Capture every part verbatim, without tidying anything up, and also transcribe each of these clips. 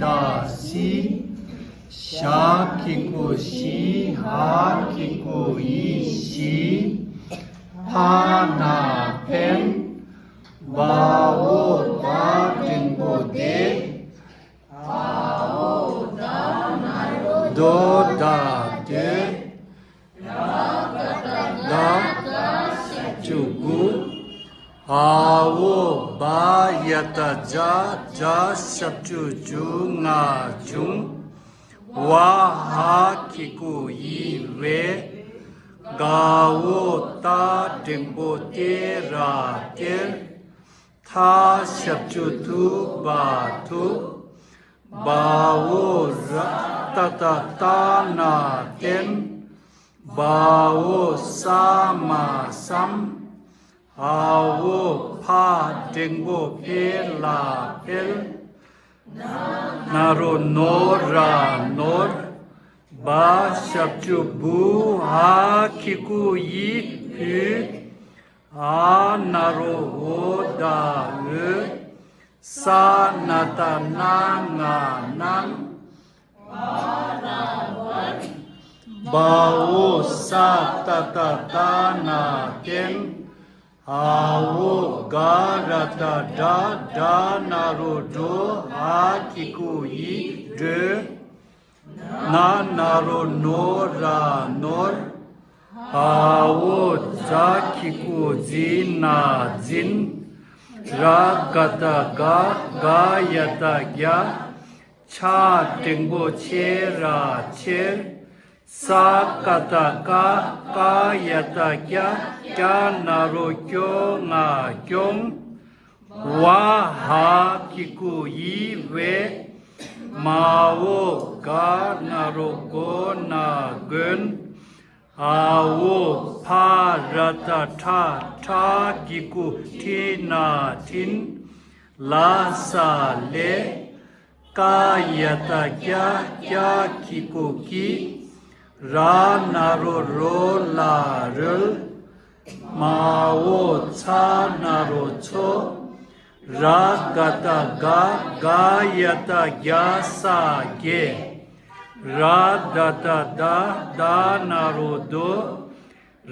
ད་སི། ཞ་གི་གུ་ཞི། འ་གི་གུ་འི་ཞི། ཕ་ན་ཕན། བ་འོ་ད་འགྲེང་བུ་བདེ། དོ་ད་དོད། ག་ག་ཞབས་ཀྱུ་གུ། འ་འོ་བ་ཡ་ད་བྱ། བྱ་ཞབས་ཀྱུ་བྱུ། ང་བྱུང་། བ་འ་གི་གུ་འི་བས། ག་འོ་ད་འགྲེང་བུ་དེ་ར་དེར། ཐ་ཞབས་ཀྱུ་ཐུ། བ་ཐུབ། བ་འོ་ར་ཏ་བཏགས་བཏགས་ན་བརྟན། བ་འོ་ས་མ་བསམ། འ་འོ་ཕ་འགྲེང་བུ་ཕེ་ལ་འཕེལ། ན་རོ་ནོ་ར་ནོར། བ་ཞབས་ཀྱུ་བུ། འ་གི་གུ་འི་བུས། འ་ན་རོ་འོ་ད་འོད། ས་ན་བཏགས་སྣ་ང་སྣང་། བ་འོ་ས་ཏ་བཏགས་སྟ་ན་བརྟན། འ་འོ་ག་ར་བཏགས་སྒྲ། སྒྲ་ན་རོ་སྒྲོ། འ་གི་གུ་འི་སྒྲོལ། ན་ན་རོ་ནོ་ར་ནོར། འ་འོ་ཛ་གི་གུ་ཛི་ན་འཛིན། ར་ག་བཏགས་རྒ། རྒ་ཡ་བཏགས་རྒྱ། ཆ་འགྲེང་བུ་ཆེ་ར་ཆེར། ས་ཀ་བཏགས་སྐ། སྐ་ཡ་བཏགས་སྐྱ། སྐྱ་ན་རོ་སྐྱོ་ང་སྐྱོང་། བ་འ་གི་གུ་འི་བས། མ་འོ་ག་ན་རོ་མགོ་ན་མགོན། འ་འོ་ཕ་ར་བཏགས་ཕྲ། ཕྲ་གི་གུ་ཕྲི་ན་ཕྲིན། ལ་ས་ལས། ཀ་ཡ་བཏགས་ཀྱ། ཀྱ་གི་གུ་ཀྱི། ར་ན་རོ་རོ་ལ་རོལ། མ་འོ་ཚ་ན་རོ་མཚོ། ར་ག་བཏགས་རྒ། རྒ་ཡ་བཏགས་རྒྱ་ས་རྒྱས། ར་ད་བཏགས་རྡ། རྡ་ན་རོ་རྡོ།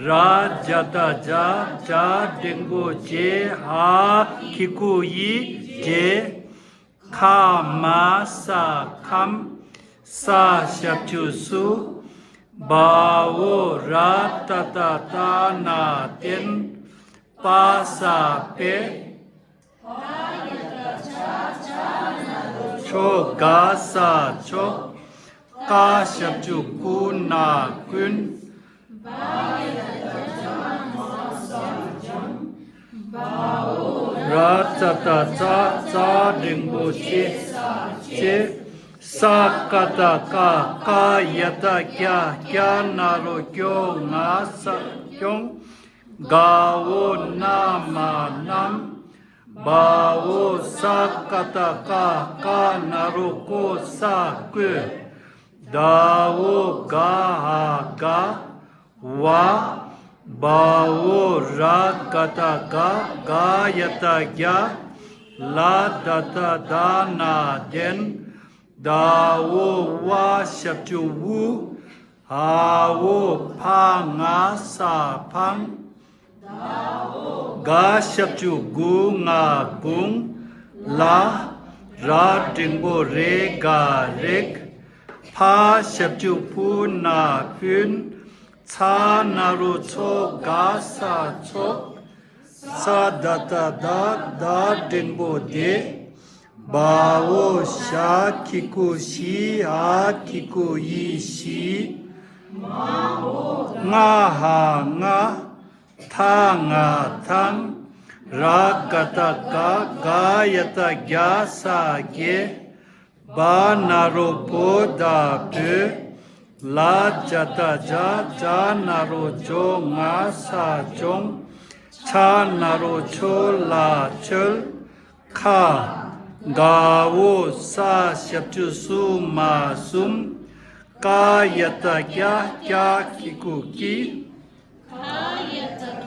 ར་ཇ་བཏགས་རྗ། རྗ་འགྲེང་བུ་རྗེ། འ་གི་གུ་འི་རྗེས། ཁ་མ་ས་ཁམས། ས་ཞབས་ཀྱུ་སུ། བ་འོ་ར་ཏ་བཏགས་རྟ་ན་བརྟན། པ་ས་དཔེ། ཆོ་ག་ས་ཆོག། ཀ་ཞབས་ཀྱུ་ཀུ་ན་ཀུན། ར་ཙ་བཏགས་རྩ། རྩ་འགྲེང་བུ་རྩེ། རྩེ། ས་ཀ་བཏགས་སྐ། སྐ་ཡ་བཏགས་སྐྱ། སྐྱ་ན་རོ་སྐྱོ་ང་ས་སྐྱོང་། ག་འོ་ན་མ་གནམ། བ་འོ་ས་ཀ་བཏགས་སྐ། སྐ་ན་རོ་སྐོ་ས་བསྐོས། ད་འོ་ག་འ་དགའ། བ། བ་འོ་ར་ག་བཏགས་རྒ། རྒ་ཡ་བཏགས་རྒྱ། ལ་ད་བཏགས་ལྡ་ན་ལྡན། ད་འོ་བ་ཞབས་ཀྱུ་དབུ། འ་འོ་ཕ་ང་ས་འཕང་། ག་ཞབས་ཀྱུ་གུ་ང་དགུང་། ལ། ར་འགྲེང་བུ་རེ་ག་རེག། ཕ་ཞབས་ཀྱུ་ཕུ་ན་ཕུན། ཚ་ན་རོ་ཚོ་ག་ས་ཚོགས། ས་ད་བཏགས་སྡ། སྡ་འགྲེང་བུ་སྡེ། བ་འོ་ཞ་གི་གུ་ཞི། འ་གི་གུ་འི་ཞི། ང་འ་ང་། ཐ་ང་ཐང་། ར་ག་བཏགས་རྒ། རྒ་ཡ་བཏགས་རྒྱ་ས་རྒྱས། བ་ན་རོ་བོ་ད་བོད། ལ་ཇ་བཏགས་ལྗ། ཇ་ན་རོ་ལྗོ་ང་ས་ལྗོང་། ཆ་ན་རོ་ཆོ་ལ་ཆོལ། ཁ། ག་འོ་ས་ཞབས་ཀྱུ་སུ་མ་གསུམ། ཀ་ཡ་བཏགས་ཀྱ། ཀྱ་གི་གུ་ཀྱི།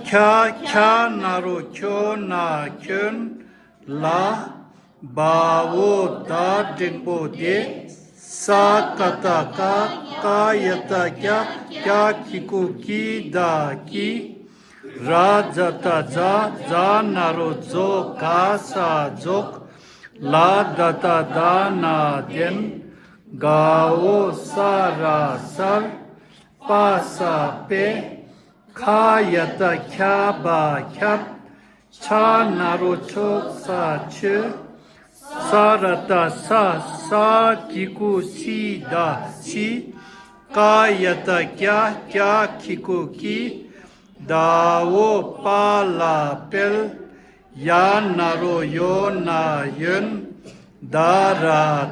ཁྱ། ཁྱ་ན་རོ་ཁྱོ་ན་ཁྱོན། ལ། བ་འོ་ད་འགྲེང་བུ་བདེ། ས་ཀ་བཏགས་སྐ། སྐ་ཡ་བཏགས་སྐྱ། སྐྱ་གི་གུ་སྐྱི། ད་སྐྱིད། ར་ཛ་བཏགས་རྫ། རྫ་ན་རོ་རྫོ། ག་ས་རྫོགས། ལ་ད་བཏགས་ལྡ། ན་ལྡན། ག་འོ་ས་ར་གསར། པ་ས་པས། ཁ་ཡ་བཏགས་ཁྱ། བ་ཁྱབ། ཆ་ན་རོ་ཆོ། ས་ཆོས། ས་ར་བཏགས་སྲ། ས་གི་གུ་སྲི། ད་སྲིད། ཀ་ཡ་བཏགས་ཀྱ། ཀྱ་གི་གུ་ཀྱི། ད་འོ་པ་ལ་དཔལ། ཡ་ན་རོ་ཡོ། ན་ཡོན། ད་ར་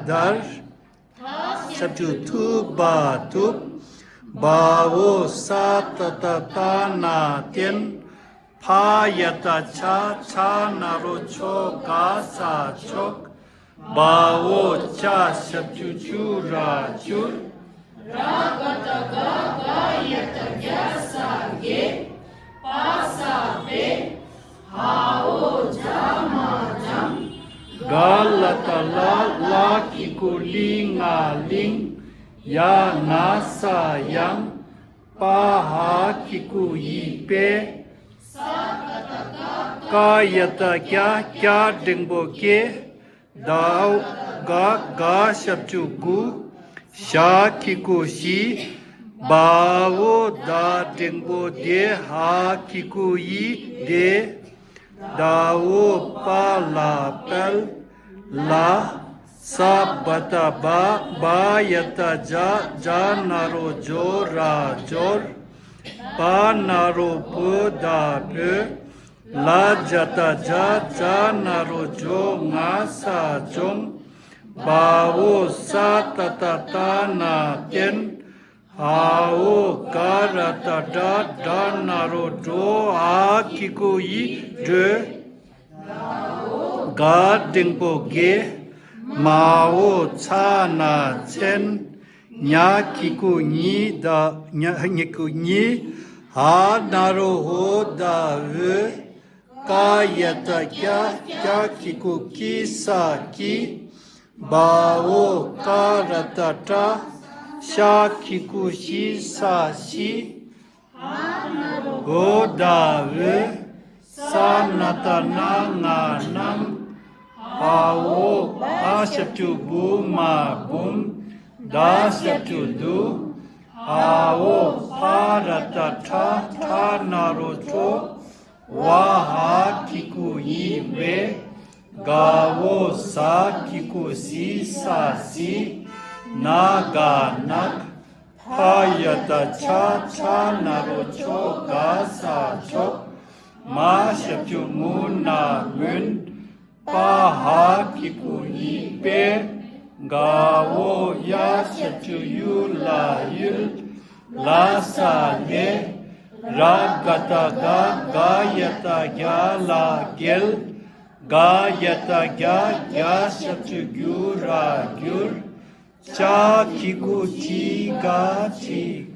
དར། ཞབས་ཀྱུ་ཐུ་བ་ཐུབ། བ་འོ་ས་ཏ་བཏགས་སྟ། ན་བསྟན། ཕ་ཡ་བཏགས་ཕྱ། ཕྱ་ན་རོ་ཕྱོ། ག་ས་ཕྱོགས། བ་འོ་ཅ། ཞབས་ཀྱུ་ཅུ་ར་བཅུར། ར་ག་བཏགས་རྒ། རྒ་ཡ་བཏགས་རྒྱ། ས་རྒྱས། པ་ས་པས། ཧ་འོ་ཇ་མ་འཇམ། ག་ལ་བཏགས་གླ། གླ་གི་གུ་གླི། ང་གླིང་། ཡ་ན་ས་ཡང་། པ་ཧ་གི་གུ་ཡི་པས། ཀ་ཡ་བཏགས་ཀྱ། ཀྱ་འགྲེང་བུ་ཀྱེ། ད་ག། ག་ཞབས་ཀྱུ་གུ། ཞ་གི་གུ་ཞི། བ་འོ་ད་འགྲེང་བུ་བདེ། ཧ་གི་གུ་ཡི་བདེ། ད་འོ་པ་ལ་དཔལ། ལ། ས་བ་བཏགས་སྦ། སྦ་ཡ་བཏགས་སྦྱ། སྦྱ་ན་རོ་སྦྱོ། ར་སྦྱོར། བ་ན་རོ་བོ། ད་བོས། ལ་ཇ་བཏགས་ལྗ། ལྗ་ན་རོ་ལྗོ། ང་ས་ལྗོངས། བ་འོ་ས་ཏ་བཏགས་སྟ། ན་བསྟན། འ་འོ་ག་ར་བཏགས་སྒྲ། སྒྲ་ན་རོ་སྒྲོ། འ་གི་གུ་འི་སྒྲོས། ག་འགྲེང་བུ་གེ། མ་འོ་ཚ་ན་མཚན། ཉ་གི་གུ་ཉི། ད་ཉ་གི་གུ་ཉི། འ་ན་རོ་འོ། ད་འོད། ཀ་ཡ་བཏགས་ཀྱ། ཀྱ་གི་གུ་ཀྱི། ས་ཀྱི། བ་འོ་ཀ་ར་བཏགས་བཀྲ། ཤ་གི་གུ་ཤི། ས་ཤི། འོ་ད་འོད། ས་ན་བཏགས་སྣ། ང་སྣང་། བ་འོ་བ་ཞབས་ཀྱུ་བུ། མ་འབུམ། ད་ཞབས་ཀྱུ་དུ། འ་འོ་བ་ར་བཏགས་བྲ། བྲ་ན་རོ་བྲོ། བ་འ་གི་གུ་འི་འོད། ག་འོ་ཟ་གི་གུ་ཟི། ས་ཟི། ན་ག་ནག། ཕ་ཡ་བཏགས་ཕྱ། ཕྱ་ན་རོ་ཕྱོ། ག་ས་ཕྱོགས། མ་ཞབས་ཀྱུ་མུ། ན་མུན། པ་འ་གི་གུ་འི་པས། ག་འོ་ཡ་ཞབས་ཀྱུ་ཡུ། ལ་ཡུལ། ལ་ས་ལས། ར་ག་བཏགས་རྒ། རྒ་ཡ་བཏགས་རྒྱ། ལ་རྒྱལ། ག་ཡ་བཏགས་རྒྱ། རྒྱ་ཞབས་ཀྱུ་རྒྱུ། ར་རྒྱུར། ཅ་གི་གུ་ཅི། ག་ཅི།